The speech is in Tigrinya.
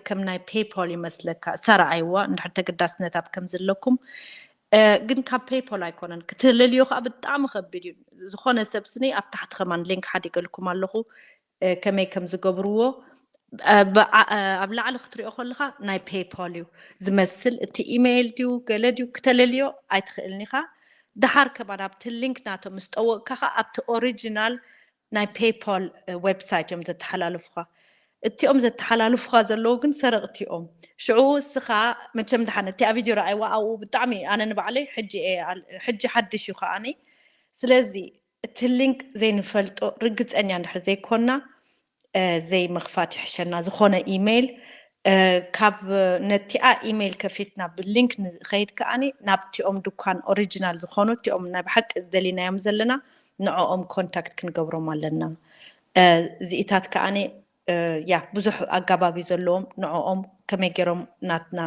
ከም ናይ ፔይፖል ይመስለካ። እሳ ረኣይዋ እንድሕር ተገዳስነት ኣብ ከም ዘለኩም። ግን ካብ ፔይፖል ኣይኮነን፣ ክትለልዮ ከዓ ብጣዕሚ ከቢድ እዩ። ዝኾነ ሰብ ስኒ ኣብ ታሕቲ ከማን ሊንክ ሓዲገልኩም ኣለኹ፣ ከመይ ከም ዝገብርዎ። ኣብ ላዕሊ ክትሪኦ ከለካ ናይ ፔይፖል እዩ ዝመስል። እቲ ኢሜይል ድዩ ገለ ድዩ ክተለልዮ ኣይትኽእልን ኢኻ። ደሓር ከማን ኣብቲ ሊንክ ናቶም ምስ ጠወቅካ ከዓ ኣብቲ ኦሪጂናል ናይ ፔይፖል ዌብሳይት እዮም ዘተሓላልፉኻ። እቲኦም ዘተሓላልፉኻ ዘለዉ ግን ሰረቕቲ እዮም። ሽዑ እስኻ መቸም ደሓን እቲ ቪድዮ ረኣይዋ ኣብኡ ብጣዕሚ ኣነ ንባዕለይ ሕጂ እየ ኣል- ሕጂ ሓድሽ እዩ ከዓኒ። ስለዚ እቲ ሊንክ ዘይንፈልጦ ርግፀኛ እንድሕር ዘይኮና ዘይምኽፋት ይሕሸና። ዝኾነ ኢሜይል ካብ ነቲኣ ኢሜይል ከፊትና ብሊንክ ንኸይድ ከዓኒ ናብቲኦም ድኳን ኦሪጂናል ዝኾኑ እቲኦም ናይ ብሓቂ ደሊናዮም ዘለና ንዕኦም ኮንታክት ክንገብሮም ኣለና። እዚኢታት ከዓኒ ያ ብዙሕ ኣጋባብ እዩ ዘለዎም። ንዕኦም ከመይ ገይሮም ናትና